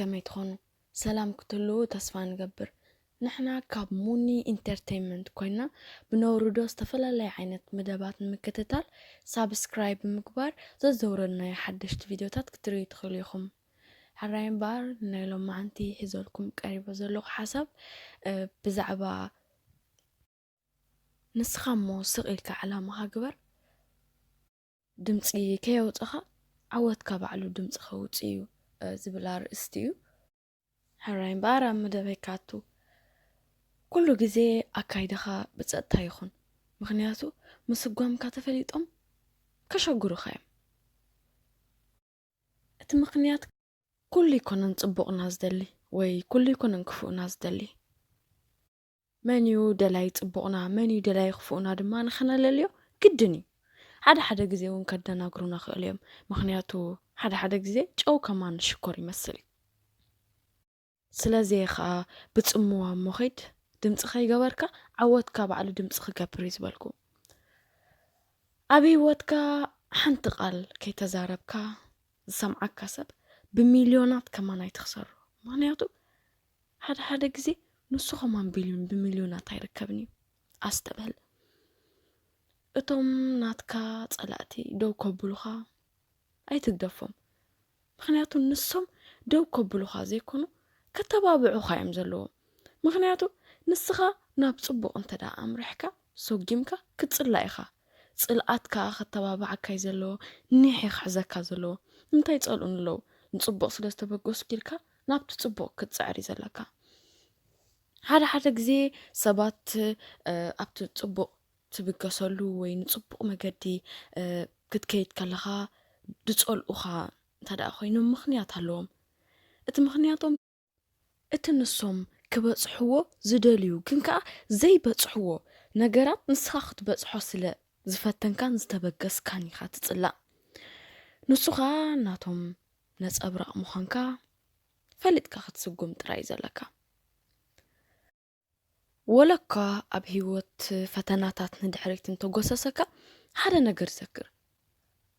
ከመይ ትኾኑ? ሰላም ክትህልዉ ተስፋ ንገብር። ንሕና ካብ ሙኒ ኢንተርቴይንመንት ኮይና ብነውርዶ ዝተፈላለየ ዓይነት መደባት ንምክትታል ሳብስክራይብ ብምግባር ዘዘውረድናዮ ሓደሽቲ ቪድዮታት ክትርእዩ ትኽእሉ ኢኹም። ሕራይ እምበኣር ናይ ሎማዓንቲ ሒዘልኩም ቀሪበ ዘለኹ ሓሳብ፣ እ፣ ብዛዕባ ንስኻ እሞ ስቕ ኢልካ ዕላማኻ ግበር፣ ድምፂ ከየውፅኻ ዓወትካ ባዕሉ ድምፂ ከውፅእ እዩ፣ እ፣ ዝብል ኣርእስቲ እዩ። ሕራይ እምበኣር ኣብ መደበይ ክኣቱ። ኩሉ ግዜ ኣካይዳኻ ብፀጥታ ይኹን፣ ምኽንያቱ ምስጓምካ ተፈሊጦም ከሸግሩኻ እዮም። እቲ ምኽንያት ኩሉ ኣይኮነን ፅቡቕና ዝደሊ ወይ ኩሉ ኣይኮነን ክፉእና ዝደሊ። መን እዩ ደላይ ፅቡቕና፣ መን እዩ ደላይ ክፉእና ድማ ንኸነለልዮ ግድን እዩ። ሓደ ሓደ ግዜ እውን ከደናግሩና ክእሉ እዮም። ምኽንያቱ ሓደ ሓደ ግዜ ጨው ከማን ሽኮር ይመስል እዩ። ስለዚ እየ ኸዓ ብፅምዋ እሞ ኸይድ፣ ድምፂ ከይገበርካ ዓወትካ ባዕሉ ድምፂ ክገብር እዩ ዝበልኩ። ኣብ ህይወትካ ሓንቲ ቃል ከይተዛረብካ ዝሰምዓካ ሰብ ብሚልዮናት ከማን ኣይትኽሰሮ። ምኽንያቱ ሓደ ሓደ ግዜ ንሱ ከማን ቢልዮን ብሚልዮናት ኣይርከብን እዩ። ኣስተብህል። እቶም ናትካ ጸላእቲ ደው ከብሉኻ ኣይትግደፎም። ምኽንያቱ ንሶም ደው ከብሉኻ ዘይኮኑ ከተባብዑኻ እዮም ዘለዎም። ምኽንያቱ ንስኻ ናብ ጽቡቕ እንተ ደኣ ኣምሪሕካ፣ ሰጒምካ ክትጽላእ ኢኻ። ጽልኣት ከኣ ከተባብዓካ እዩ ዘለዎ፣ ኒሕ እዩ ክሕዘካ ዘለዎ። እንታይ ይጸልኡኒ ኣለዉ? ንጽቡቕ ስለ ዝተበገስኩ ኢልካ ናብቲ ጽቡቕ ክትጽዕር እዩ ዘለካ። ሓደ ሓደ ግዜ ሰባት፣ እ፣ ኣብቲ ጽቡቕ ትብገሰሉ ወይ ንጽቡቕ መገዲ፣ እ፣ ክትከይድ ከለኻ ዝጸልኡኻ እንተ ደኣ ኮይኖም ምኽንያት ኣለዎም። እቲ ምኽንያቶም እቲ ንሶም ክበጽሕዎ ዝደልዩ ግን ከኣ ዘይበጽሕዎ ነገራት ንስኻ ክትበጽሖ ስለ ዝፈተንካን ዝተበገስካን ኢኻ ትጽላእ። ንሱ ኸኣ ናቶም ነጸብራቕ ምዃንካ ፈሊጥካ ክትስጉም ጥራይ እዩ ዘለካ። ወለ እኳ ኣብ ህይወት ፈተናታት ንድሕሪት እንተጎሰሰካ፣ ሓደ ነገር ዘክር።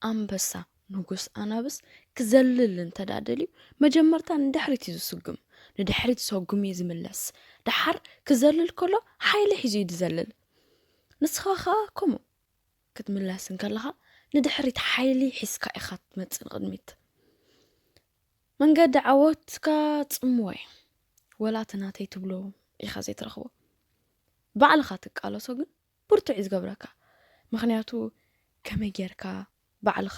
ኣንበሳ፣ ንጉስ ኣናብስ፣ ክዘልል እንተ ደኣ ደልዩ፣ መጀመርታ ንድሕሪት እዩ ዝስጉም። ንድሕሪት ሰጉም እዩ ዝምለስ። ደሓር ክዘልል ከሎ፣ ሓይሊ ሒዙ እዩ ዝዘልል። ንስኻ ኸኣ ከምኡ ክትምለስ እንከለኻ፣ ንድሕሪት ሓይሊ ሒዝካ ኢኻ ትመጽእ ንቕድሚት። መንገዲ ዓወትካ ጽምዋ እዩ። ወላ እቲ ናተይ ትብሎ ኢኻ ዘይትረኽቦ። ባዕልኻ ትቃለሶ ግን ብርቱዕ እዩ ዝገብረካ። ምኽንያቱ ከመይ ጌርካ ባዕልኻ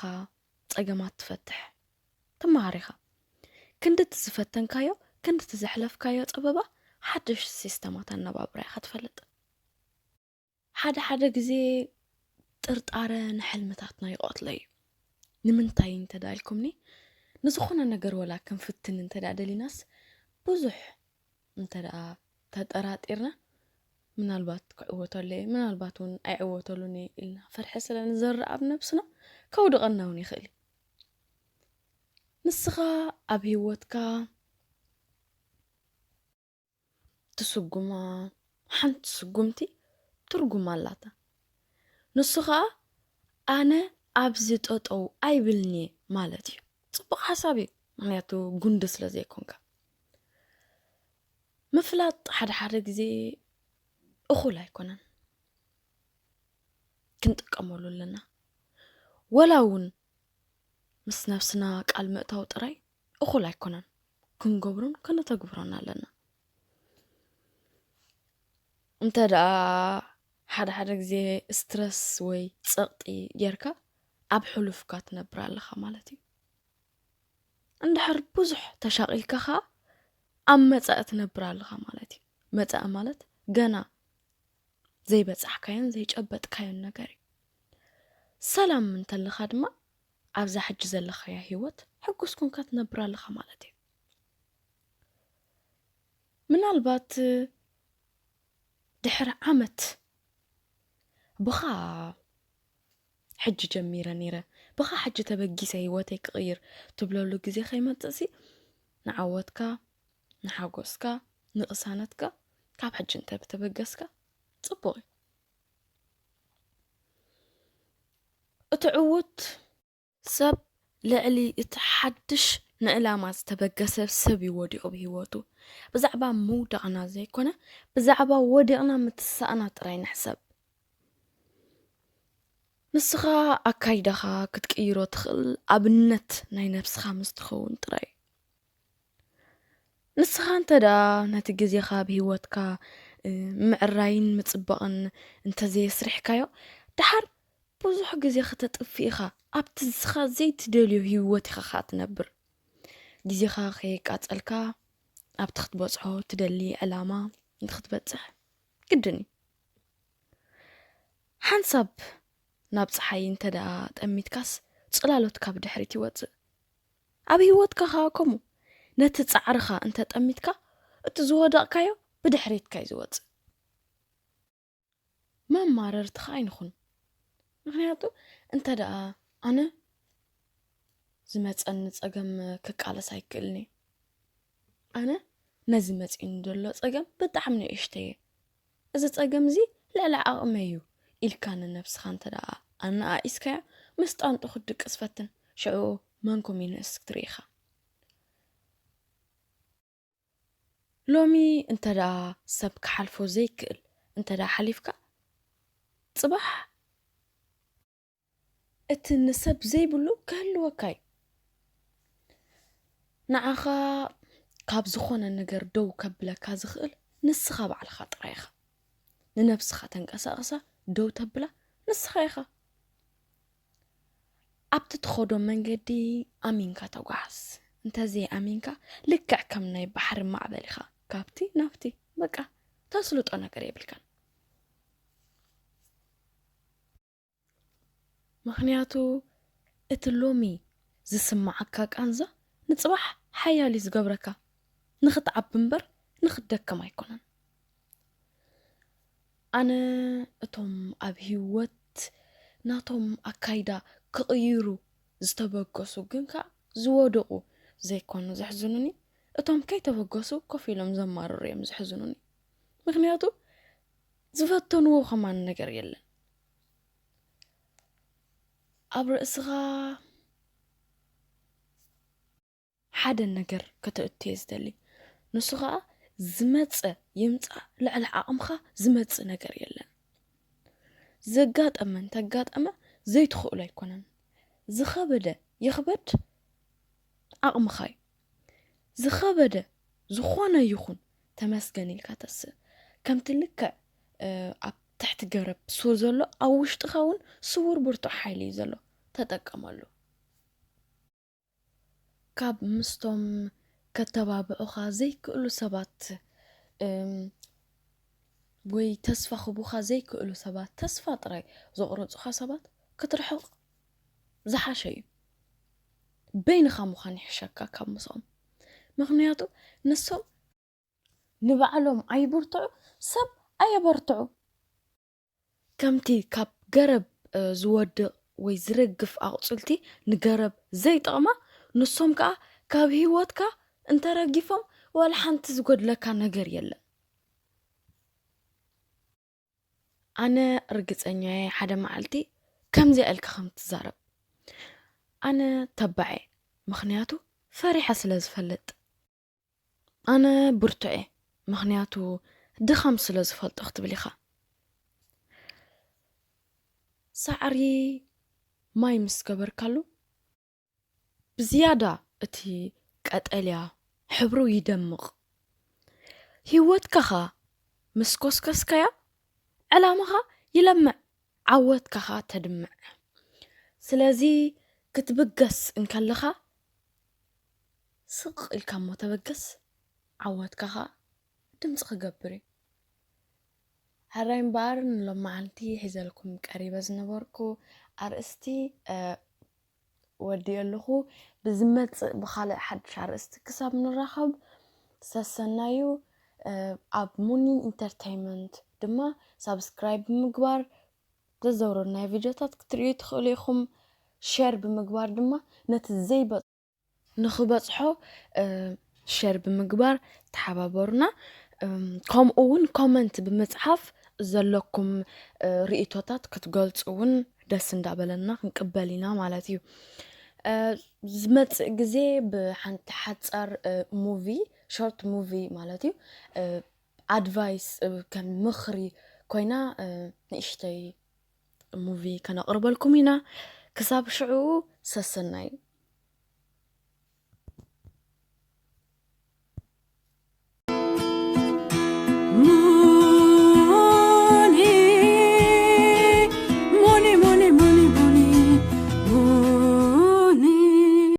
ጸገማት ትፈትሕ ትመሃር ኢኻ። ክንዲ እቲ ዝፈተንካዮ፣ ክንዲ እቲ ዘሕለፍካዮ ጸበባ፣ ሓድሽ ሲስተማት ኣነባብራ ኢኻ ትፈልጥ። ሓደ ሓደ ግዜ ጥርጣረ ንሕልምታትና ይቐትሎ እዩ። ንምንታይ እንተ ደኣ ኢልኩምኒ፣ ንዝኾነ ነገር ወላ ክንፍትን እንተ ደኣ ደሊናስ፣ ብዙሕ እንተ ደኣ ተጠራጢርና፣ ምናልባት ክዕወተሉ እየ፣ ምናልባት እውን ኣይዕወተሉን እየ ኢልና ፍርሒ ስለ ንዘርእ ኣብ ነብስና፣ ከውድቐና እውን ይኽእል እዩ። ንስኻ ኣብ ህይወትካ ትስጉማ ሓንቲ ስጉምቲ ትርጉም ኣላታ። ንሱ ኸኣ ኣነ ኣብዚ ጠጠው ኣይብልን'የ ማለት እዩ። ጽቡቕ ሓሳብ እዩ፣ ምኽንያቱ ጉንዲ ስለ ዘይኮንካ። ምፍላጥ ሓደ ሓደ ግዜ እኹል ኣይኮነን፣ ክንጥቀመሉ ኣለና። ወላ እውን ምስ ነብስና ቃል ምእታው ጥራይ እኹል ኣይኮነን፣ ክንገብሮን ከነተግብሮን ኣለና። እንተ ደኣ ሓደ ሓደ ግዜ ስትረስ ወይ ጸቕጢ ጌርካ ኣብ ሕሉፍካ ትነብር ኣለኻ ማለት እዩ። እንድሕር ብዙሕ ተሻቒልካ ኸኣ ኣብ መጻኢ ትነብር ኣለኻ ማለት እዩ። መጻኢ ማለት ገና ዘይበጻሕካዮን ዘይጨበጥካዮን ነገር እዩ። ሰላም እንተለኻ ድማ ኣብዛ ሕጂ ዘለኻያ ህይወት ሕጉስ ኮንካ ትነብር ኣለኻ ማለት እዩ። ምናልባት ድሕሪ ዓመት ብኻ ሕጂ ጀሚረ ነይረ፣ ብኻ ሕጂ ተበጊሰ ህይወተይ ክቕይር ትብለሉ ግዜ ከይመጽእሲ ንዓወትካ፣ ንሓጎስካ፣ ንቕሳነትካ ካብ ሕጂ እንተ ብተበገስካ ጽቡቕ እዩ። እቲ ዕዉት ሰብ ልዕሊ እቲ ሓድሽ ንዕላማ ዝተበገሰ ሰብ እዩ ወዲቑ ብህይወቱ። ብዛዕባ ምውዳቕና ዘይኮነ፣ ብዛዕባ ወዲቕና ምትሳእና ጥራይ ንሕሰብ። ንስኻ ኣካይዳኻ ክትቅይሮ ትኽእል ኣብነት ናይ ነብስኻ ምስ ትኸውን ጥራይ። ንስኻ እንተ ደኣ ነቲ ግዜኻ ብህይወትካ፣ እ፣ ምዕራይን ምጽባቕን እንተ ዘየስሪሕካዮ፣ ደሓር ብዙሕ ግዜ ከተጥፍእ ኢኻ። ኣብቲ ንስኻ ዘይትደልዮ ህይወት ኢኻ ኸኣ ትነብር። ግዜኻ ከየቃጸልካ ኣብቲ ክትበጽሖ ትደሊ ዕላማ ንኽትበጽሕ ግድን እዩ። ሓንሳብ ናብ ጸሓይ እንተ ደኣ ጠሚትካስ፣ ጽላሎት ካብ ድሕሪት ይወጽእ። ኣብ ህይወትካ ኸኣ ከምኡ። ነቲ ጻዕርኻ እንተ ጠሚትካ፣ እቲ ዝወደቕካዮ ብድሕሪትካ እዩ ዝወጽእ። መማረርቲ ኸኣ ኣይንኹን። ምኽንያቱ፣ እንተ ደኣ ኣነ ዝመጸኒ ጸገም ክቃለስ ኣይክእልን እየ። ኣነ ነዚ መጺኡኒ ዘሎ ጸገም ብጣዕሚ ንእሽተይ እየ። እዚ ጸገም እዚ ልዕሊ ዓቕመይ እዩ ኢልካ ንነብስኻ እንተ ደኣ ኣነኣኢስካያ፣ ምስ ጣንጡ ክትድቅስ ፈትን። ሽዑ መንኩም ይንእስ ክትርኢ ኢኻ። ሎሚ እንተ ደኣ ሰብ ክሓልፎ ዘይክእል እንተ ደኣ ሓሊፍካ፣ ጽባሕ እቲ ንሰብ ዘይብሉ ክህልወካ እዩ። ንዓኻ ካብ ዝኾነ ነገር ደው ከብለካ ዝኽእል ንስኻ ባዕልኻ ጥራይ ኢኻ። ንነብስኻ ተንቀሳቕሳ ደው ተብላ ንስኻ ኢኻ። ኣብቲ ትኸዶ መንገዲ ኣሚንካ ተጓዓዝ። እንተዘይኣሚንካ፣ ልክዕ ከም ናይ ባሕሪ ማዕበል ኢኻ። ካብቲ ናብቲ፣ በቃ፣ ተስልጦ ነገር የብልካን። ምኽንያቱ፣ እቲ ሎሚ ዝስምዓካ ቃንዛ፣ ንጽባሕ ሓያል እዩ ዝገብረካ። ንኽትዓቢ እምበር፣ ንኽትደክም ኣይኮነን። ኣነ እቶም ኣብ ህይወት ናቶም ኣካይዳ ክቕይሩ ዝተበገሱ ግን ከኣ ዝወደቑ ዘይኮኑ ዘሕዝኑኒ፣ እቶም ከይተበገሱ ኮፍ ኢሎም ዘማርሩ እዮም ዘሕዝኑኒ። ምኽንያቱ ዝፈተንዎ ከማን ነገር የለን። ኣብ ርእስኻ ሓደ ነገር ከተእቱ እየ ዝደሊ። ንሱ ኸኣ ዝመጸ ይምጻእ፣ ልዕሊ ዓቕምኻ ዝመጽእ ነገር የለን። ዘጋጠመ እንተጋጠመ ዘይትኽእሎ ኣይኮነን። ዝኸበደ ይኽበድ ዓቕምኻ እዩ። ዝኸበደ ዝኾነ ይኹን ተመስገን ኢልካ ተስእ። ከምቲ ልክዕ፣ እ፣ ኣብ ትሕቲ ገረብ ሱር ዘሎ ኣብ ውሽጥኻ እውን ስውር ብርቱዕ ሓይሊ እዩ ዘሎ። ተጠቀመሉ። ካብ ምስቶም ከተባብዑኻ ዘይክእሉ ሰባት፣ እም፣ ወይ ተስፋ ክቡኻ ዘይክእሉ ሰባት፣ ተስፋ ጥራይ ዘቑርጹኻ ሰባት ክትርሕቕ ዝሓሸ እዩ። በይንኻ ምዃን ይሕሸካ ካብ ምስኦም። ምኽንያቱ ንሶም ንባዕሎም ኣይብርትዑ፣ ሰብ ኣየበርትዑ። ከምቲ ካብ ገረብ፣ እ፣ ዝወድቕ ወይ ዝረግፍ ኣቑጽልቲ ንገረብ ዘይጠቕማ፣ ንሶም ከኣ ካብ ህይወትካ እንተረጊፎም ዋላ ሓንቲ ዝጎድለካ ነገር የለን። ኣነ ርግጸኛ እየ ሓደ መዓልቲ ከምዚኣ ኢልካ ከም ትዛረብ። ኣነ ተባዕ እየ፣ ምኽንያቱ ፈሪሐ ስለ ዝፈልጥ። ኣነ ብርቱዕ እየ፣ ምኽንያቱ ድኻም ስለ ዝፈልጦ ክትብል ኢኻ። ሳዕሪ ማይ ምስ ገበርካሉ፣ ብዝያዳ እቲ ቀጠልያ ሕብሩ ይደምቕ። ህይወትካ ኸኣ ምስ ኮስከስካያ፣ ዕላማኻ ይለምዕ፣ ዓወትካ ኸኣ ተድምዕ። ስለዚ ክትብገስ እንከለኻ፣ ስቕ ኢልካ እሞ ተበገስ፣ ዓወትካ ኸኣ ድምጺ ክገብር እዩ። ሕራይ እምበኣር ንሎማዓንቲ ሒዘልኩም ቀሪበ ዝነበርኩ ኣርእስቲ፣ እ፣ ወዲኤ ኣለኹ። ብዝመጽእ ብኻልእ ሓድሽ ኣርእስቲ ክሳብ ንራኸብ፣ ሰሰናዩ። እ፣ ኣብ ሙኒ ኢንተርተይንመንት ድማ ሳብስክራይብ ብምግባር ዘዘውረድናዮ ቪድዮታት ክትርእዩ ትኽእሉ ኢኹም። ሼር ብምግባር ድማ ነቲ ዘይበ-፣ ንኽበጽሖ፣ እ፣ ሼር ብምግባር ተሓባበሩና። እም፣ ከምኡ እውን ኮመንት ብምጽሓፍ ዘለኩም፣ እ፣ ርእይቶታት ክትገልጹ እውን ደስ እንዳበለና ክንቅበል ኢና ማለት እዩ። ዝመፅእ ግዜ ብሓንቲ ሓፃር ሙቪ፣ ሾርት ሙቪ ማለት እዩ፣ ኣድቫይስ፣ ከም ምኽሪ ኮይና ንእሽተይ ሙቪ ከነቕርበልኩም ኢና። ክሳብ ሽዑ ሰሰናዩ።